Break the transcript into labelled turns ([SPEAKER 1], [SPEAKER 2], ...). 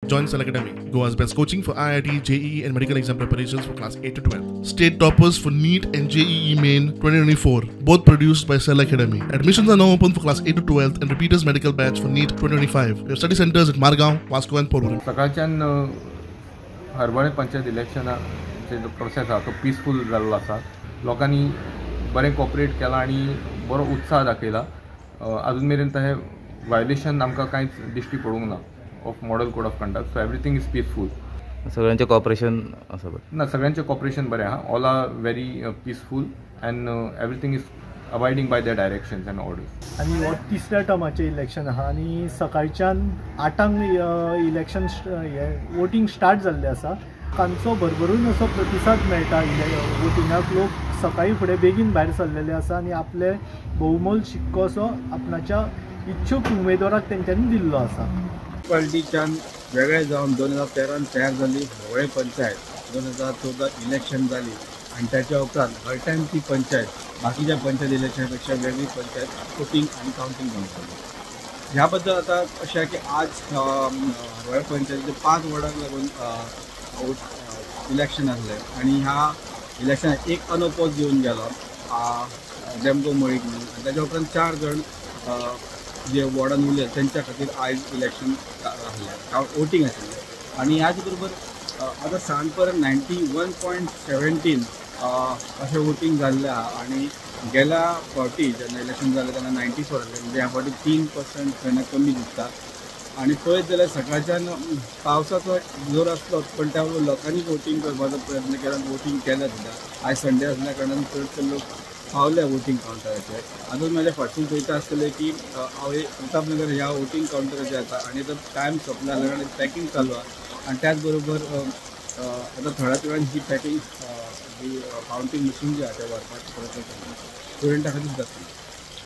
[SPEAKER 1] Join Cell Academy, Goa's best coaching for IIT, JEE and medical exam preparations for class 8 to 12. State toppers for NEET and JEE Main 2024, both produced by Cell Academy. Admissions are now open for class 8 to 12 and repeaters medical batch for NEET 2025. We have study centers at Margao, Vasco and Porvorim.
[SPEAKER 2] सकाळच्यान Harvalem panchayat इलेक्शनाचे जो process आहा तो peaceful जाल्लो आसा. लोकांनी बरें cooperate केलां आनी बरो उत्साह दाखयला. अजून मेरेन तशें वायलेशन आमकां कांयच दिश्टी पडूंक ना of model code of conduct. So everything is peaceful.
[SPEAKER 3] सगळ्यांचें कॉपरेशन आसा बरें
[SPEAKER 2] ना? सगळ्यांचें कॉपरेशन बरें आहा. All are very peaceful and everything is abiding by the directions and orders.
[SPEAKER 4] आनी हो तिसऱ्या टर्माचें इलेक्शन आहा आनी सकाळच्यान 8 इलेक्शन हें वोटींग स्टार्ट जाल्लें आसा. तांचो भरभरून असो प्रतिसाद मेळटा वोटिंगाक. लोक सकाळी फुडें बेगीन भायर सरलेले आसा आनी आपले बहुमोल शिक्को असो आपणाच्या इच्छूक उमेदवाराक तेंच्यांनी दिल्लो आसा.
[SPEAKER 5] मुन्सिपालिटीच्यान वेगळे जावन 2013 तयार जाली हरवळें पंचायत. 2014 इलेक्शन जाली आनी ताच्या उपरांत हर टायम ती पंचायत बाकीच्या पंचायत इलेक्शना पेक्षा वेगळी पंचायत वोटींग आनी कावंटींग जावन जाली. ह्या बद्दल आतां अशें की आज हरवळें पंचायतीच्या 5 वॉर्डांक लागून इलेक्शन आसलें आनी ह्या इलेक्शनाक एक अनओपोज येवन गेलो डेमको मळीक म्हणून आनी ताच्या उपरांत 4 जाण जे वॉर्डान उरले तेंच्या खातीर आयज इलेक्शन आसलें, वोटींग आशिल्लें. आनी ह्याच बरोबर आतां सांज पर्यंत 91.17 अशें वोटींग जाल्लें आहा आनी गेल्या फावटी जेन्ना इलेक्शन जालें तेन्ना 94 आसलें, म्हणजे ह्या फावटी 3% तेन्ना कमी दिसता. आनी पळयत जाल्यार सकाळच्यान पावसाचो जोर आसलो पण त्या बरोबर लोकांनी वोटींग करपाचो प्रयत्न केला, वोटींग केलें सुद्दां. आयज संडे आसल्या कारणान चडशे लोक पावले वोटींग कावंटराचेर. आजून म्हाज्या फाटसून पळयता आसतलें की हांव प्रतापनगर ह्या वोटींग कावंटराचेर आसा आनी आतां टायम सोंपला जाल्या कारणान पॅकींग चालू आहा आनी त्याच बरोबर आतां थोड्याच वेळान ही पॅकींग ही कावंटींग मशीन जी आहा तें व्हरपाचो प्रयत्न केला. स्टुडंटा खातीर जातली.